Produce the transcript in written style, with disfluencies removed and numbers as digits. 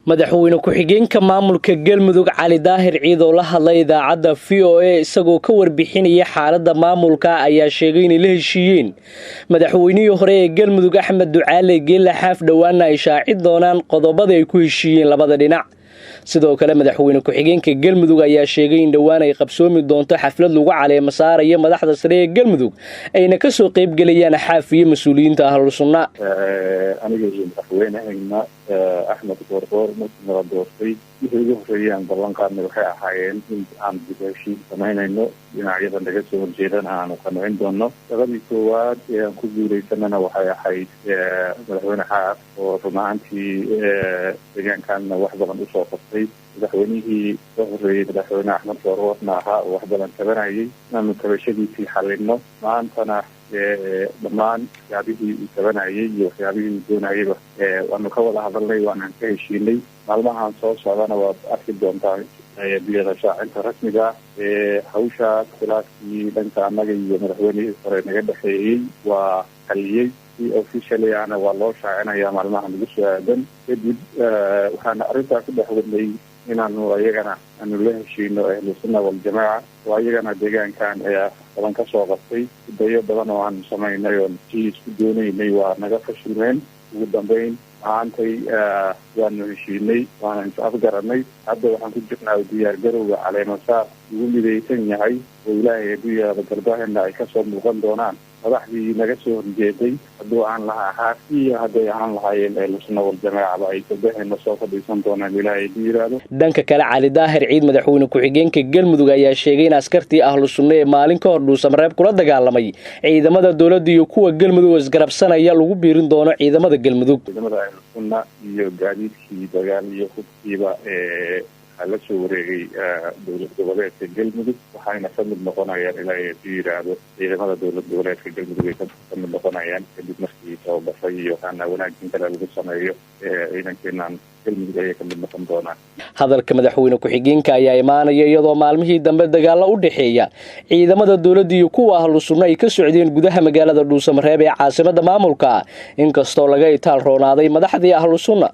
Madaxweyne ku-xigeenka maamulka Galmudug, Cali Daahir Ciid, oo la hadlay idaacadda VOA isagoo ka warbixinaya xaaladda maamulka, ayaa sheegay inay la heshiiyeen madaxweynihii hore ee Galmudug, Axmed Ducaale Geella Xaaf, dhowaana ay shaacin doonaan qodobada ay ku heshiiyeen labada dhinac. Sidoo kale, madaxweyne ku-xigeenka Galmudug ayaa sheegay in dhowaan ay qabsoomi doonto xaflad lagu caleemo saarayo madaxda sare ee Galmudug, ayna kasoo qeybgelayaan Xaaf iyo mas-uuliyiinta Ahlu Sunna. Aniga iyo madaxweynehayna Axmed Qoorqoor markii nala doortay, wixii ugu horreeyay aan ballan qaadnay waxay ahaayeen in aan dib heshiis samaynayno, dhinacyada naga soo horjeedana aanu qancin doono. Shaqadii koowaad ee aan ku guuleysanana waxay ahayd madaxweyne Xaaf, oo run ahaantii deegaankanna wax badan usoo qabtay, madaxweynihii ka horreeyey madaxweyne Axmed Qoorqoorna ahaa oo wax badan tabanayay, inaanu tabashadiisii xalino. Maantana dhammaan waxyaabihii uu tabanayay iyo waxyaabihii uu doonayayba waanu ka wada hadalnay, waanaan ka heshiinay. Maalmahan soo socdana waad arki doontaa biyada shaacinta rasmiga ah. Hawshaas khilaafkii dhanka annaga iyo madaxweynihii hore naga dhexeeyey waa xaliyey, si officially ahna waa loo shaacinaya maalmaha nagu soo aadan. Kadib waxaana arrintaa ku dhex wadnay inaanu ayagana aanu la heshiino Ahlu Sunna Waljamaaca, oo ayagana deegaankan ayaa badan ka soo qabtay. Dayo badan oo aanu samaynay oon si isku doonaynay waa naga fashilmeen. Ugu dambeyn maantay waanu heshiinay, waana is afgaranay. Hadda waxaan ku jirnaa diyaar garowga caleemasaar ugu midaysan yahay, oo Ilaahay hadduu yiraahdo garbaheena ay kasoo muuqan doonaan madaxdii naga soo horjeeday, hadduu aan lahaa Xaaf iyo hadday ahaan lahaayeen Ahlu Sunna Waljamaacaba, ay garbaheena soo fadhiisan doonaan, Ilaahay hadduu yiraahdo. Dhanka kale, Cali Daahir Ciid, madaxweyne ku-xigeenka Galmudug, ayaa sheegay in askartii Ahlu Sunna ee maalin ka hor Dhuusamareeb kula dagaalamay ciidamada dowladda iyo kuwa Galmudug oo isgarabsanaya lagu biirin doono ciidamada Galmudug. Ciidamada Ahlu Sunna iyo gaadiidkii dagaal iyo hubkiiba waxaa la soo wareegay dowlad goboleedka Galmudug, waxayna ka mid noqonayaan, Ilaahay hadduu yiraahdo, ciidamada dowlad goboleedka Galmudug ay ka mid noqonayaan kadib markii tababaray iyo waxaana wanaagin kale lagu sameeyo. Ciidankeenan Galmudug ayay ka mid noqon doonaan. Hadalka madaxweyne ku-xigeenka ayaa imaanaya iyadoo maalmihii dambe dagaalo u dhexeeya ciidamada dowladda iyo kuwa Ahlu Sunna ay ka socdeen gudaha magaalada Dhuusamareeb ee caasimada maamulka, inkastoo laga itaal roonaaday madaxdii Ahlu Sunna.